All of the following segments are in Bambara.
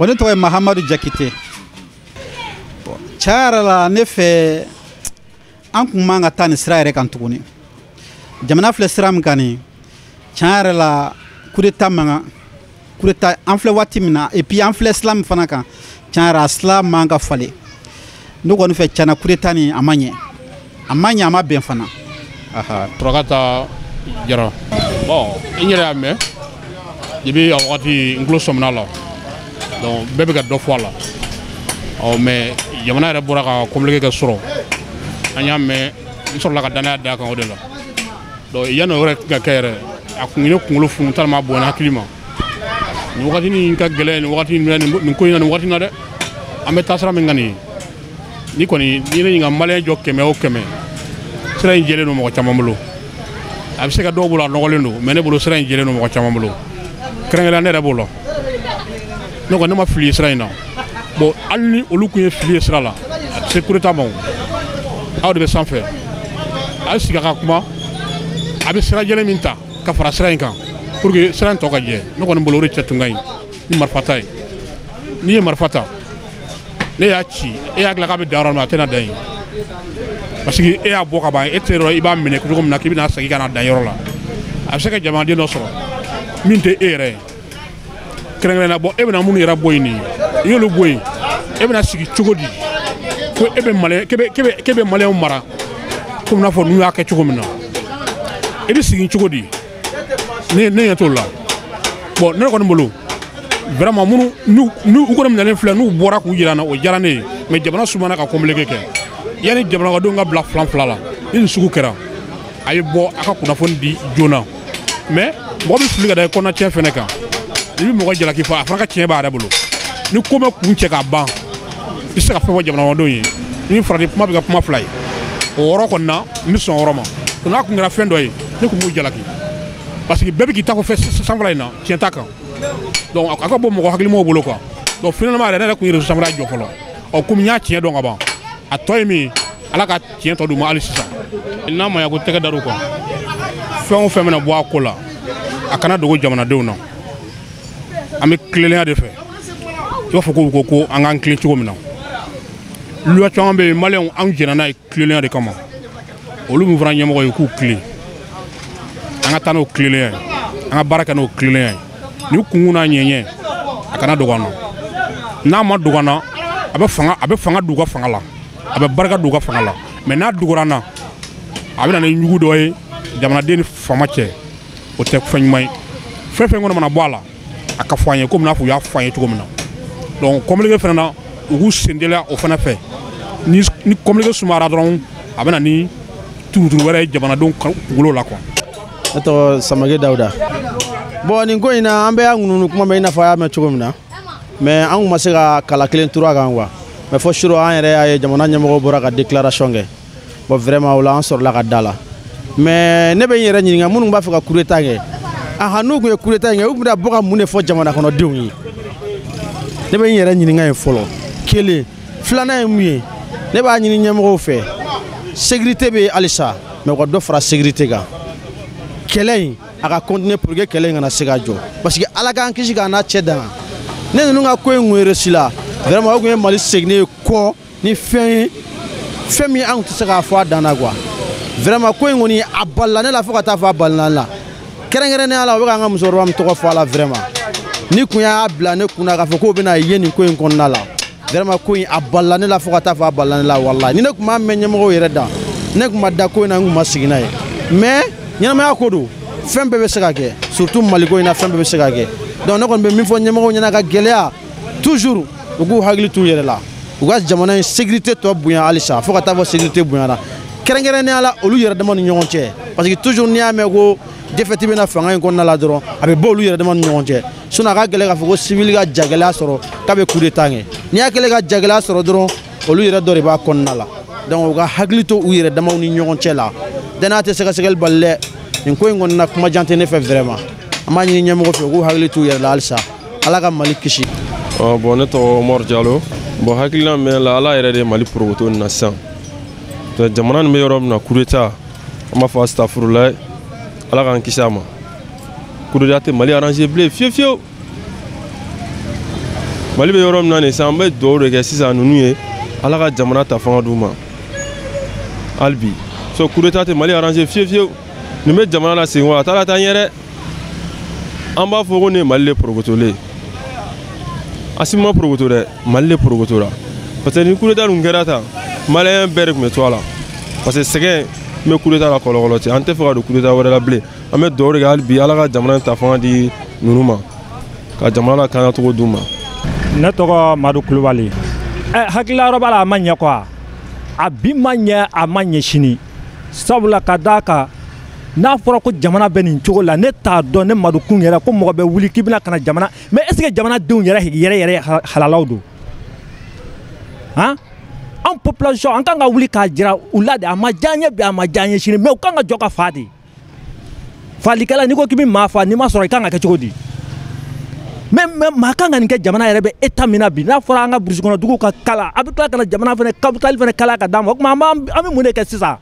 Bon, ne tɔgɔ ye Mahamadu Jakite. Bon, tiɲɛ yɛrɛ la, ne fɛ, an kun man ka taa nin sira yɛrɛ kan tuguni. Jamana filɛ sira min kan nin, tiɲɛ yɛrɛ la, coup d'état man kan. Coup d'état, an filɛ waati min na, et puis an filɛ sira min fana kan, tiɲɛ yɛrɛ, a sira man ka falen. Ne kɔni fɛ, tiɲɛna, coup d'état nin, a ma ɲɛ, a ma ɲɛ, a ma bɛn fana. Aha. Turakata Jara. Bon, n yɛrɛ y'a mɛn depuis a wagati, n tulo sɔmina la. Donc bɛɛ bɛ ka dɔ fɔ a la. Ɔ, mais jamana yɛrɛ bɔra ka communiqué kɛ sɔrɔ, an y'a mɛn, n sɔrɔla ka danaya d'a kan o de la. Donc yanni o yɛrɛ ka kɛ yɛrɛ, a kun ye ne kunkolo funu tellement, a bonyana hakili ma. Nin wagati nin ka gɛlɛn, nin wagati nin ko in na, nin wagati in na dɛ, an bɛ taa sira min kan nin ye, ni kɔni ni ne ɲininka, maliyɛn jɔ 100 o 100, sira in jɛlen don mɔgɔ caman bolo. A bɛ se ka dɔw bolo a nɔgɔlen don, mais ne bolo, sira in jɛlen don mɔgɔ caman bolo, kɛrɛnkɛrɛnnenya ne yɛrɛ b'o la. Ne kɔni, ne ma fili ye sira in na. Bon, hali ni olu kun ye fili ye sira la, a tɛ se coup d'état ma. O aw de bɛ sanfɛ, a ye sigi a ka kuma, a bɛ sira jɛlen min ta ka fara sira in kan pour que sira in tɔ ka jɛ. Ne kɔni bolo, o de cɛ tun ka ɲi ni marifa ta ye. N'i ye marifa ta, ne y'a ci, e y'a dilan k'a bɛ dan yɔrɔ min na, a tɛna dan yen, parce que e y'a bɔ ka ban, e tɛ yɔrɔ i b'a minɛ cogo min na k'i bɛna segin ka na dan yɔrɔ la. A bɛ se ka jamanaden dɔ sɔrɔ min tɛ e yɛrɛ ye, kɛrɛnkɛrɛnnenya. Bɔ, e bɛna minnu yɛrɛ bɔ yen nin ye, i y'olu bɔ yen, e bɛna sigi cogo di ko e bɛ maliyɛn k'e bɛ maliyɛnw mara komi n'a fɔ n'u y'a kɛ cogo min na? E bɛ sigi cogo di? Ne ɲɛ t'o la. Bon, ne kɔni bolo, vraiment, minnu n'u u kɔni minɛlen filɛ, n'u bɔra k'u yira n na, o diyara ne ye. Mais jamana sumana ka communiqué kɛ yanni jamanadenw ka bila filan fila la. Ni nin sugu kɛra, a ye bɔ a ka kunnafoni di joona. Mais mɔgɔ bɛ fili ka da i kɔnɔna tiɲɛ fɛnɛ kan. I bɛ mɔgɔ jalaki fɔ, a fana ka tiɲɛ b'a yɛrɛ bolo. Ni ko bɛ kun cɛ k'a ban, i tɛ se ka fɛn fɔ jamanadenw ye. Ni farati kuma bɛ kɛ kuma fila ye, o yɔrɔ kɔni na, n bɛ sɔn o yɔrɔ ma. N'a kun kɛra fɛn dɔ ye, ne kun b'u jalaki, parce que bɛɛ bɛ k'i ta fɔ fɛn sanfɛla in na, tiɲɛ t'a kan. Donc a ka bɔ mɔgɔ hakilimaw bolo quoi. Donc finalement yɛrɛ, ne yɛrɛ kun ye réseau sanfɛla jɔ fɔlɔ. Ɔ, komi n y'a tiɲɛ dɔn ka ban, a tɔ ye min ye, Ala ka tiɲɛ tɔ d'u ma hali sisan. N'a ma ɲɛ ko tɛgɛ dar'u kan, fɛn o fɛn bɛna bɔ a ko la, a kana dogo jamanadenw na. An bɛ tilennenya de fɛ. I b'a fɔ ko u ko ko an k'an tilen cogo min na, loi caman bɛ yen, maliyɛnw, anw jɛnna n'a ye tilennenya de kama. Olu min fana ɲɛmɔgɔ ye, k'u tilen, an ka taa n'o tilennenya ye, an ka baara kɛ n'o tilennenya ye. Ni kunkun n'a ɲɛɲɛ, a kana dogo an na. N'a ma dogo an na, a bɛ fanga don u ka fanga la, a bɛ barika don u ka fanga la. Mais n'a dogora an na, a bɛ na ni ɲugu dɔ ye jamanaden ni faama cɛ, o tɛ fɛn ɲuman ye. Fɛn fɛn kɔni mana bɔ a la, a ka fɔ an ye komi n'a fɔ u y'a fɔ an ye cogo min na. Donc communiqué fana na, u k'u sen teliya o fana fɛ. Ni communiqué sumayara dɔrɔn, a bɛ na ni turuturu wɛrɛ ye jamanadenw kunkolo la quoi. Ne tɔgɔ Samake Dawuda. Bon, nin ko in na, an bɛɛ y'a ŋununu kuma mɛn, i n'a fɔ a y'a mɛn cogo min na, mais an kun ma se ka kala kelen turu a kan quoi. Mais fɔ suro, an yɛrɛ y'a ye jamana ɲɛmɔgɔw bɔra ka déclaration kɛ. Bon, vraiment, o la an sɔrɔla ka da la. Mais ne bɛ n yɛrɛ ɲininka, minnu b'a fɛ ka coup d'état kɛ, ahan, n'u kun ye coup d'état kɛ, u tun bɛna bɔ ka mun de fɔ jamana kɔnɔdenw ye? Ne bɛ n yɛrɛ ɲininka yen fɔlɔ. Kelen filanan ye mun ye? Ne b'a ɲini ɲɛmɔgɔw fɛ, sécurité bɛ yen halisa, mais u ka dɔ fara sécurité kan. Kɛlɛ in, a ka continuer pour que kɛlɛ in kana se ka jɔ, parce que Ala k'an kisi k'an n'a cɛ danga. Ne ninnu ka ko in kun réussi la, vraiment, o kun ye Mali seginnen ye kɔ ni fɛn ye, fɛn min an tɛ se k'a fɔ a dan na quoi. Vraiment, ko in kɔni, a balila ne la fo ka taa fɔ a balila ne la. Kɛrɛnkɛrɛnnenya la, u bɛ k'an ka musokɔrɔba min tɔgɔ fɔ a la, vraiment, ni kun y'a bila ne kunna k'a fɔ k'o bɛna ye nin ko in kɔnɔna la, vraiment, ko in a balila ne la fo ka taa fɔ a balila ne la. Walahi, ni ne tun b'a mɛn ɲɛmɔgɔw yɛrɛ da, ne tun ma da ko in na, n tun ma sigi n'a ye. Mais ɲɛnamaya ko don, fɛn bɛɛ bɛ se ka kɛ, surtout Maliko in na, fɛn bɛɛ bɛ se ka kɛ. Donc ne kɔni bɛ min fɔ ɲɛmɔgɔw ɲɛna, ka gɛlɛya toujours, u k'u hakili t'u yɛrɛ la, u ka jamana in sécurité tɔ bonya halisa fo ka taa fɔ sécurité bonyana, kɛrɛnkɛrɛnnenya la olu yɛrɛ dama ni ɲɔgɔn cɛ, parce que toujours n'i y'a mɛn ko défaite bɛna fanga in kɔnɔna la dɔrɔn, a bɛ bɔ olu yɛrɛ dama ni ɲɔgɔn cɛ. Sinon a ka gɛlɛn k'a fɔ ko civil ka jagɛlɛya sɔrɔ k'a bɛ coup d'état kɛ. N'i y'a kɛlen ka jagɛlɛya sɔrɔ dɔrɔn, olu yɛrɛ dɔ de b'a kɔnɔna la. Donc u ka hakili to u yɛrɛ damaw ni ɲɔgɔn cɛ la. Danaya tɛ sɛgɛsɛgɛli bali dɛ. Nin ko in kɔni na, kuma jan tɛ ne fɛ. Vraiment, an b'a ɲini ɲɛmɔgɔ fɛ, u k'u hakili t'u yɛrɛ la halisa. Ala ka Mali kisi. Bon, ne tɔgɔ Omar Jalo. Bon, hakilina min bɛ ne la, Ala yɛrɛ de ye Mali porokoto nin na sisan. Jamana nin bɛ yɔrɔ min na, coup d'état, an b'a fɔ astafurulayi, Ala k'an kisi a ma. Coup d'état tɛ Mali arranger bilen fiyewu fiyewu. Mali bɛ yɔrɔ min na nin sisan, an bɛ dugawu de kɛ sisan ninnu ye, Ala ka jamana ta fanga d'u ma hali bi. So coup d'état tɛ Mali arranger fiyewu fiyewu. Nin bɛ jamana la segin wa, a taara taa ɲɛ dɛ. An b'a fɔ ko nin ye Mali le porokotolen ye. Asimi ma porokoto dɛ, Mali le porokotora. Parce que ni coup d'état dun kɛra tan, maliyɛn bɛɛ de tun bɛ to a la. Parce que sɛgɛn n bɛ coup d'état la kɔlɔkɔlɔ cɛ, an tɛ fɛ ka don coup d'état wɛrɛ la bilen. An bɛ dugawu de kɛ hali bi, Ala ka jamana in ta fanga di ninnu ma, ka jamana lakana cogo d'u ma. Ne tɔgɔ Madu Kulubali. Hakilila yɔrɔ b'a la, a ma ɲɛ quoi. A bi ma ɲɛ, a ma ɲɛ sini. Sabula ka d'a kan, n'a fɔra ko jamana bɛ nin cogo la, ne t'a dɔn, ne Madu kun yɛrɛ ko mɔgɔ bɛ wuli k'i bɛna ka na jamana, mais est ce que jamanadenw yɛrɛ yɛrɛ yɛrɛ halalaw don? Han, an population an kan ka wuli k'a jira u la de. A ma diya n ye bi, a ma diya n ye sini, mais u kan ka jɔ ka fa de. Falikɛla, n'i ko k'i bɛ maa fa, n'i ma sɔrɔ, i kan ka kɛ cogo di? Mais maa kan ka nin kɛ jamana yɛrɛ bɛ état min na bi, n'a fɔra an ka burusi kɔnɔ duguw ka kala, a bɛ tila ka na jamana fana capitale fana kala ka d'an ma. O tuma an bɛ mun de kɛ sisan?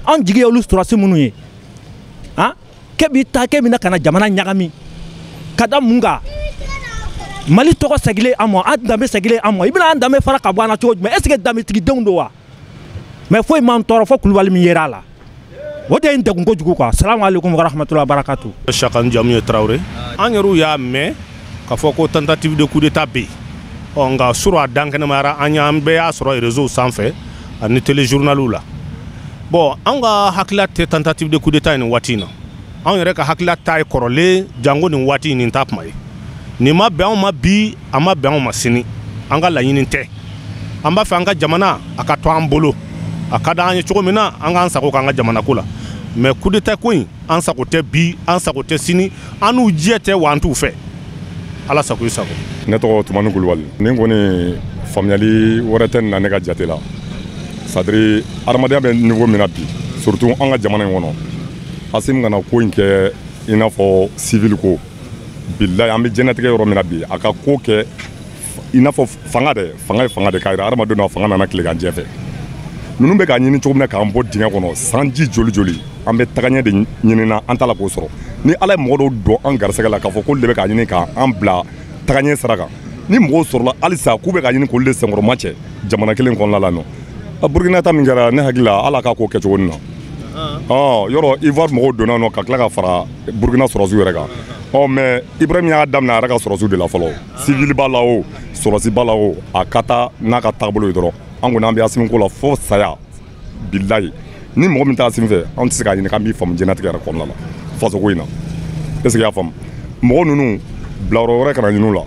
An jigi ye olu sɔrɔsi minnu ye, han, k'e b'i ta k'e bɛna ka na jamana ɲagami ka da mun kan? Mali tɔgɔ segilen an ma, an danbe segilen an ma, i bɛna an danbe fara ka bɔ an na cogo jumɛn? Est ce que danbetigidenw don wa? Mais foyi m'an tɔɔrɔ fo Kulubali min yera a la, o de ye n degun kojugu quoi. Salamu aleykum wa rahmatulahi wa barakatu. Saka, n jamu ye Tarawele. An yɛrɛw y'a mɛn k'a fɔ ko tentative de coup d'état bɛ yen. Ɔ nka surɔ a dankɛnɛmayara, an y'an bɛɛ y'a sɔrɔ réseau sanfɛ ani téléjournaliw la. Bon, an ka hakilila tɛ tentative de coup d'état ye nin waati in na. Anw yɛrɛ ka hakilila ta ye kɔrɔlen, jango nin waati in, nin t'a kuma ye. Nin ma bɛn anw ma bi, a ma bɛn anw ma sini. An ka laɲini tɛ. An b'a fɛ an ka jamana a ka to an bolo, a ka d'an ye cogo min na, an k'an sago k'an ka jamana ko la. Mais coup d'état ko in, an sago tɛ bi, an sago tɛ sini, an n'u jɛ tɛ wa an t'u fɛ. Ala sago i sago. Ne tɔgɔ Tumani Kulubali. Nin kɔni, faamuyali wɛrɛ tɛ nin na ne ka jate la. C'est à dire, adamadenya bɛ niveau min na bi, surtout an ka jamana in kɔnɔ, Asimi kana ko in kɛ i n'a fɔ civil ko. Bilayi, an bɛ diɲɛlatigɛ yɔrɔ min na bi, a ka ko kɛ i n'a fɔ fanga dɛ, fanga ye fanga de k'a jira hadamadenw na, fanga nana tilegan jɛ fɛ. Ninnu bɛ k'a ɲini cogo min na k'an bɔ dingɛ kɔnɔ, sanji joli joli, an bɛ tagaɲɛ de ɲini na, an t'a la k'o sɔrɔ. Ni Ala ye mɔgɔ dɔw don an garisɛgɛ la k'a fɔ k'olu de bɛ k'a ɲini k'an bila tagaɲɛ sira kan, ni mɔgɔw sɔrɔla halisa k'u bɛ k'a ɲini k'olu de senkɔrɔma cɛ jamana kelen kɔnɔna la nɔ. Burukina ta min kɛra, ne hakili la, ala k'a ko kɛ cogo min na, yɔrɔ Ivoire mɔgɔw donna nɔ ka tila ka fara Burukina sɔrɔsiw yɛrɛ kan. Ɔ mais Ibrahim y'a daminɛ a yɛrɛ ka sɔrɔsiw de la fɔlɔ. Civil b'a la o, sɔrɔsi b'a la o, a ka taa n'a ka taabolo ye dɔrɔn. An kɔni, an bɛ Asimi ko la fo saya. Bilayi, ni mɔgɔ min t'a Asimi fɛ, an tɛ se k'a ɲini k'an b'i faamu diɲɛlatigɛ yɛrɛ kɔnɔna la fasoko in na. Est ce que i y'a faamu? Mɔgɔ ninnu bilayɔrɔ wɛrɛ kana ɲini u la.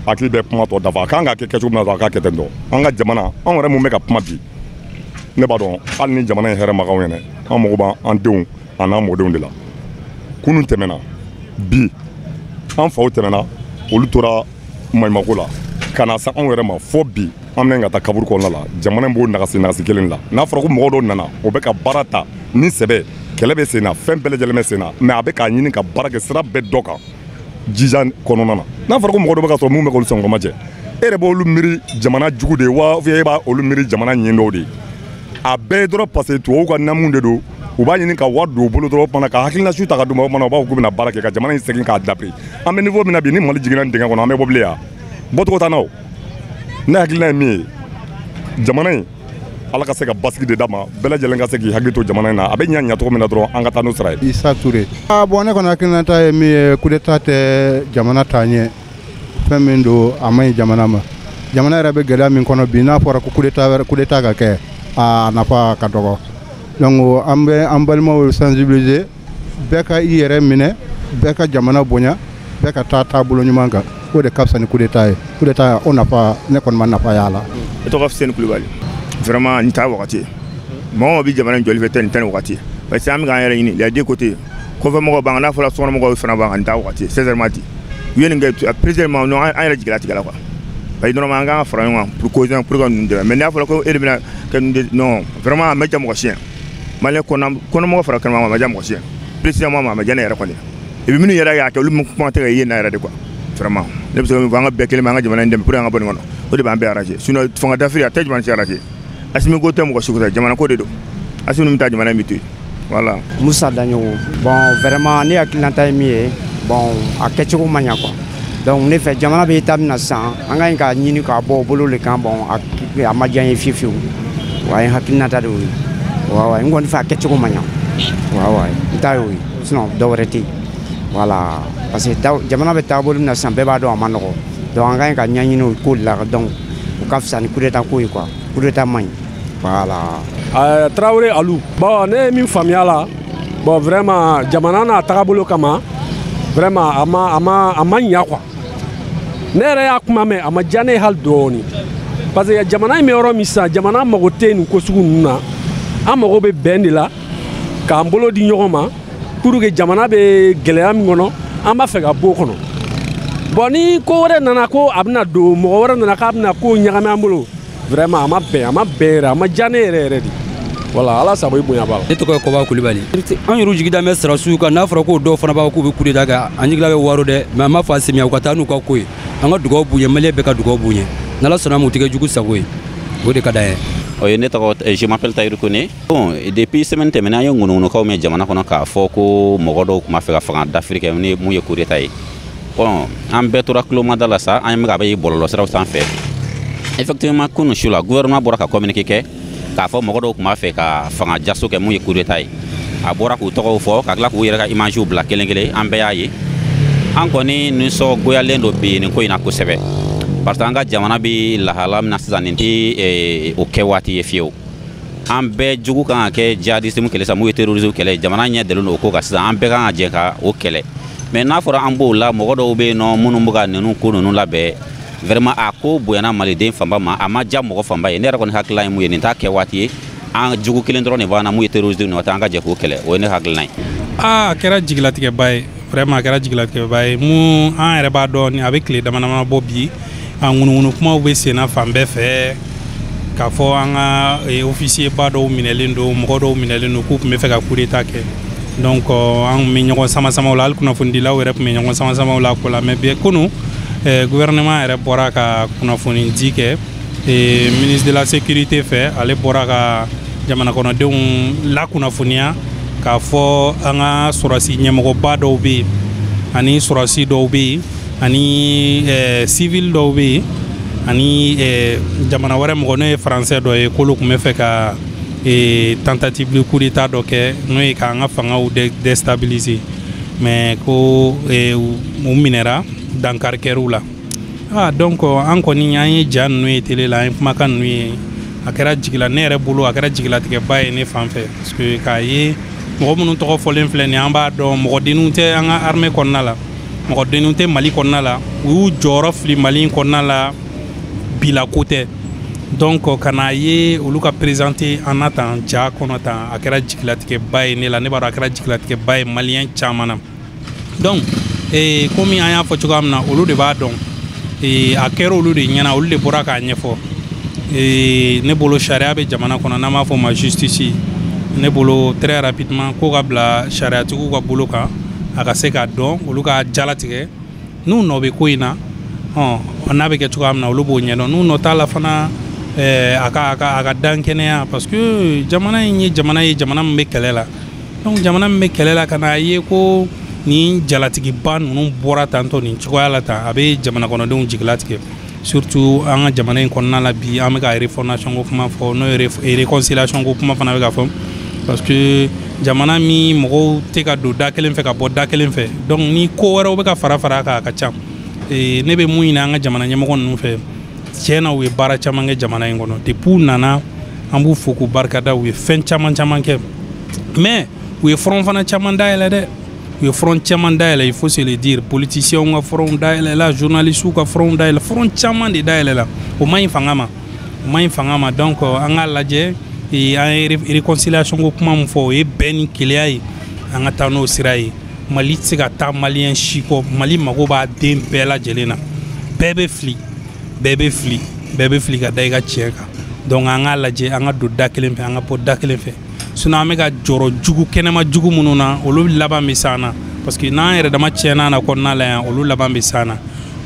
Hakili bɛ kuma tɔ dafa, a kan ka kɛ kɛcogo min na dɔrɔn, a k'a kɛ ten tɔ. An ka jamana, anw yɛrɛ mun bɛ ka kuma bi, ne b'a dɔn hali ni jamana in hɛrɛ ma k'anw ɲɛna, an mago b'an denw an'an mɔdenw de la. Kunun tɛmɛna, bi an faw tɛmɛna, olu tora maɲumako la ka na se anw yɛrɛ ma fo bi an bɛna ka taa kaburu kɔnɔna la. Jamana in b'o nagasi nagasi kelen la. N'a fɔra ko mɔgɔ dɔw nana, o bɛ ka baara ta ni sɛbɛ, kɛlɛ bɛ sen na, fɛn bɛɛ lajɛlen bɛ sen na, mais a bɛ k'a ɲini ka baara kɛ sira bɛɛ dɔ kan jija kɔnɔna na. N'a fɔra ko mɔgɔ dɔ bɛ ka sɔrɔ mun bɛ k'olu senkɔrɔma cɛ, e yɛrɛ b'olu miiri jamana jugu de ye wa, e b'a olu miiri jamana ɲin dɔw de ye? A bɛɛ ye dɔrɔn parce que tubabuw ka namu de don. U b'a ɲini ka wari don u bolo dɔrɔn, o kumana ka hakilina su ta ka d'u ma, o kumana u b'a fɔ k'u bɛna baara kɛ ka jamana in segin k'a dabiri. An bɛ niveau min na bi, ni Mali jiginna nin dingɛ kɔnɔ, an bɛ bɔ bilen yan, bɔcogo t'an na. O ne hakilina ye min ye, jamana in, Ala ka se ka basigi de d'a ma, bɛɛ lajɛlen ka se k'i hakili to jamana in na, a bɛ ɲa ɲacogo min na dɔrɔn, an ka taa n'o sira ye. Isa Ture. Ah bon, ne kɔni hakilinata ye min ye, coup d'état tɛ jamana taa ɲɛ. Fɛn min don, a man ɲi jamana ma. Jamana yɛrɛ bɛ gɛlɛya min kɔnɔ bi, n'a fɔra ko coup d'état wɛrɛ, coup d'état ka kɛ, a nafa ka dɔgɔ. Donc an bɛ an balimaw sensibiliser, bɛɛ ka i yɛrɛ minɛ, bɛɛ ka jamana bonya, bɛɛ ka taa taabolo ɲuman kan. O de ka fisa ni coup d'état ye. Coup d'état, o nafa, ne kɔni ma nafa y'a la. Ne tɔgɔ Fuseni Kulubali. Vraiment, nin t'a wagati ye. Mɔgɔ bɛ jamana in jɔli fɛ tɛ, nin tɛ nin wagati ye. Parce que an bɛ k'an yɛrɛ ɲini les deux côtés. Kɔfɛ mɔgɔw b'an kan, n'a fɔra sokɔnɔmɔgɔw fana b'an kan, nin t'a wagati ye. Sincèrement dit. U ye nin kɛ président, non, an yɛrɛ jigila tigɛla quoi. Parce que normalement an kan ka fara ɲɔgɔn kan pour causer, pour ka ninnu dɛmɛ. Mais n'a fɔra ko e de bɛna kɛ ninnu, non, vraiment a ma diya mɔgɔ si ye. Maliyɛn kɔnɔmɔgɔ fara kɛnɛma, a ma diya mɔgɔ si ye. Précisément, a ma diya ne yɛrɛ kɔni. Et puis minnu yɛrɛ y'a kɛ, olu kuma tɛ ka ye na yɛrɛ de quoi. Vraiment, ne bɛ se ka min fɔ, an ka bɛɛ kelen bɛ an ka jamana in dɛmɛ pour que an ka bɔ nin kɔnɔ. O de b'an bɛɛ arranger. Sinon fanga dafiri a tɛ jamana si arranger. Asimi ko tɛ mɔgɔ si ko tɛ, jamana ko de don. Asimi bɛ taa jamana in bɛ to yen. Voilà. Musa Daɲogo. Bon, vraiment ne hakilinata ye min ye, bon, a kɛcogo man ɲa quoi. Donc ne fɛ jamana bɛ état min na sisan, an ka ɲi k'a ɲini k'a bɔ o bolo de kan. Bon, a ma diya n ye fiyewu fiyewu. Wa n hakilinata de y'o ye. Wa n kɔni fɛ a kɛcogo ma ɲa. Wa n ta y'o ye, sinon dɔ wɛrɛ tɛ yen. Voilà, parce que jamana bɛ taabolo min na sisan, bɛɛ b'a dɔn a ma nɔgɔ. Donc an ka ɲi ka ɲɛɲini o ko de la. Donc o ka fisa ni coup d'état ko ye quoi. Coup d'état man ɲi. Voilà. Traoré Alou. Bon, ne ye min faamuya la, bon, vraiment jamana n'a tagabolo kama, vraiment a ma ɲa quoi. Ne yɛrɛ y'a kuma mɛn, a ma diya ne ye hali dɔɔni, parce que jamana in bɛ yɔrɔ min sisan, jamana mago tɛ nin ko sugu ninnu na. An mago bɛ bɛn de la, k'an bolo di ɲɔgɔn ma pour que jamana bɛ gɛlɛya min kɔnɔ, an b'a fɛ ka bɔ o kɔnɔ. Bon, ni ko wɛrɛ nana ko a bɛna don, mɔgɔ wɛrɛ nana k'a bɛna ko ɲagami an bolo, vraiment a ma bɛn, a ma bɛn yɛrɛ, a ma diya ne yɛrɛ yɛrɛ de. Voilà, ala sago i bonya b'a la. Ne tɔgɔ ye Kɔba Kulibali. An yɛrɛ jigi da bɛ sɔrɔdasiw kan. N'a fɔra k'o dɔw fana b'a fɔ k'u bɛ coup d'état kɛ, an jigila bɛ waro dɛ. Mais an b'a fɔ a semiya, u ka taa n'u ka ko ye. An ka dugawu b'u ye, maliyɛn bɛɛ ka dugawu b'u ye. N'ala sɔnna ma, u tɛ kɛ jugu sago ye, o de ka d'an ye. O ye ne tɔgɔ, je m'appelle Tayiru Kone. Bon, depuis semaine tɛmɛnen, an ye ŋunuŋunukaw mɛn jamana kɔnɔ k'a fɔ ko mɔgɔ dɔw tun b'a fɛ ka fanga dafiri kɛ ni mun ye coup d'état ye. Bon, an bɛɛ tora tulomada la sa, an bɛ ka bɛ bɔlɔlɔsiraw sanfɛ. Effectivement, kunun su la, gouvernement bɔra ka communiqué kɛ k'a fɔ mɔgɔ dɔw tun b'a fɛ ka fanga jaso kɛ mun ye coup d'état ye. A bɔra k'u tɔgɔw fɔ, ka tila k'u yɛrɛ ka image bila kelen kelen, an bɛɛ y'a ye. An kɔni nisɔngoyalen don bi nin ko in na kosɛbɛ, parce que an ka jamana bi lahala min na sisan, nin tɛ o kɛ waati ye fiyewu. An bɛɛ jugu kan ka kɛ djihadisme kɛlɛ sa, mun ye terrorisme kɛlɛ. Jamana ɲɛ dalen don o ko kan sisan, an bɛɛ kan ka jɛ ka o kɛlɛ. Mais n'a fɔra an b'o la, mɔgɔ dɔw bɛ yen nɔ minnu bɛ ka ninnu ko ninnu labɛn, vraiment a ko bonyana maliden fanba ma, a ma diya mɔgɔ fanba ye. Ne yɛrɛ kɔni hakilila ye mun ye, nin t'a kɛ waati ye. An jugu kelen dɔrɔn de b'an na, mun ye terrorisme nin waati, an ka jɛ k'o kɛlɛ. O ye ne hakilina ye. Aa, a kɛra jigilatigɛba ye, vraiment a kɛra jigilatigɛba ye. Mun an yɛrɛ b'a dɔn ni a bɛ tile dama dama bɔ bi, a ŋunuŋunu kumaw bɛ senna fan bɛɛ fɛ k'a fɔ an ka officier ba dɔw minɛlen don, mɔgɔ dɔw minɛlen don k'u tun bɛ fɛ ka coup d'état kɛ. Donc an tun bɛ ɲɔgɔn sama samaw la, hali kunnafonidilaw yɛrɛ tun bɛ ɲɔgɔn sama samaw la ko la. Mais bi kunun, gouvernement yɛrɛ bɔra ka kunnafoni di kɛ ministre de la Sécurité fɛ. Ale bɔra ka jamana kɔnɔdenw lakunnafoniya k'a fɔ an ka sɔrɔsi ɲɛmɔgɔba dɔw bɛ yen, ani sɔrɔsi dɔw bɛ yen, ani civil dɔw bɛ yen, ani jamana wɛrɛ mɔgɔ, n'o ye faransɛ dɔ ye, k'olu tun bɛ fɛ ka tentative de coup d'état dɔ kɛ, n'o ye k'an ka fangaw déstabiliser. Mais ko u minɛra, dankari kɛr'u la. Ah, donc an kɔni an ye ja ninnu ye télé la, an ye kumakan ninnu ye, a kɛra jigila ne yɛrɛ bolo, a kɛra jigilatigɛba ye ne fan fɛ, parce que k'a ye mɔgɔ minnu tɔgɔ fɔlen filɛ nin ye, an b'a dɔn mɔgɔdenninw tɛ an ka armée kɔnɔna la, mɔgɔdenninw tɛ Mali kɔnɔna la, u y'u jɔyɔrɔ fili Mali in kɔnɔna la, bila ko tɛ. Donc ka n'a ye olu ka présenter an na tan ja kɔnɔ tan, a kɛra jigilatigɛba ye ne la. Ne b'a dɔn a kɛra jigilatigɛba ye maliyɛn caman na. Donc komi an y'a fɔ cogoya min na, olu de b'a dɔn, a kɛra olu de ɲɛna, olu de bɔra k'a ɲɛfɔ. Ne bolo, sariya bɛ jamana kɔnɔ n'an b'a fɔ o ma justice. Ne bolo, très rapidement, ko ka bila sariyatigiw ka bolo kan, a ka se k'a dɔn, olu ka jalatigɛ n'u nɔ bɛ ko in na. Ɔn, n'a bɛ kɛ cogoya min na, olu b'o ɲɛdɔn. N'u nɔ t'a la fana, a ka dan kɛnɛya, parce que jamana in ye jamana ye, jamana min bɛ kɛlɛ la. Donc jamana min bɛ kɛlɛ la, ka n'a ye ko nin jalatigiba ninnu bɔra tantɔ nin cogoya la tan, a bɛ jamana kɔnɔdenw jigilatigɛ, surtout an ka jamana in kɔnɔna la bi, an bɛ ka refondation ko kuma fɔ, n'o ye réconciliation ko kuma fana bɛ ka fɔ, parce que jamana min mɔgɔw tɛ ka don da kelen fɛ ka bɔ da kelen fɛ. Donc ni ko wɛrɛw bɛ ka fara fara a kan, a ka ca. Ne bɛ mun ɲini an ka jamana ɲɛmɔgɔ ninnu fɛ, tiɲɛ na, u ye baara caman kɛ jamana in kɔnɔ depuis u nana, an b'u fo k'u barikada. U ye fɛn caman caman kɛ, mais u ye front fana caman dayɛlɛ dɛ, u ye front caman dayɛlɛ, il faut se le dire. Politiciens ka front dayɛlɛ la, journalistes ka front dayɛlɛ, front caman de dayɛlɛ la. O man ɲi fanga ma, o man ɲi fanga ma. Donc an k'a lajɛ, an ye réconciliation ko kuma min fɔ, o ye bɛn ni kelenya ye, an ka taa n'o sira ye. Mali tɛ se ka taa maliyɛn si kɔ. Mali mago b'a den bɛɛ lajɛlen na. Bɛɛ bɛ fili, bɛɛ bɛ fili, bɛɛ bɛ fili ka da i ka tiɲɛ kan. Donc an k'a lajɛ, an ka don da kelen fɛ, an ka bɔ da kelen fɛ, sinon an bɛ ka jɔrɔ jugu kɛnɛma jugu minnu na, olu laban bɛ s'an na, parce que n'an yɛrɛ dama tiɲɛna na kɔnɔna la yan, olu laban bɛ s'an na.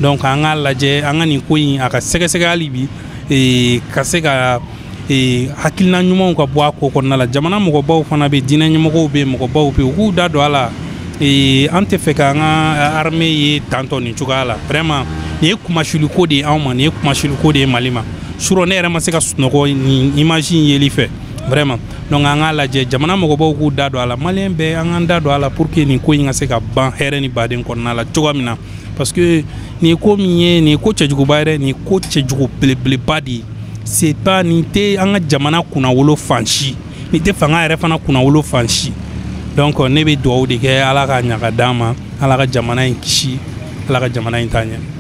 Donc an k'a lajɛ, an ka nin ko in a ka sɛgɛsɛgɛ hali bi, ka se ka hakilina ɲumanw ka bɔ a ko kɔnɔna la. Jamana mɔgɔbaw fana bɛ, diinɛ ɲɛmɔgɔw bɛ yen, mɔgɔbaw bɛ yen, u k'u da don a la. An tɛ fɛ k'an ka armée ye tantɔ nin cogoya la. Vraiment, nin ye kumasiliko de ye anw ma, nin ye kumasiliko de ye Mali ma. Surɔ ne yɛrɛ ma se ka sunɔgɔ nin image in yeli fɛ, vraiment. Donc an k'a lajɛ, jamana mɔgɔbaw k'u da don a la, maliyɛn bɛɛ an k'an da don a la pour que nin ko in ka se ka ban hɛrɛ ni baden kɔnɔna la cogoya min na, parce que nin ye ko min ye, nin ye ko cɛjuguba yɛrɛ, nin ye ko cɛjugu belebeleba de ye. C'est pas, nin tɛ an ka jamana kunnawolo fan si, nin tɛ fanga yɛrɛ fana kunnawolo fan si. Donc ne bɛ dugawu de kɛ, Ala ka ɲaga d'an ma, Ala ka jamana in kisi, Ala ka jamana in taa ɲɛ.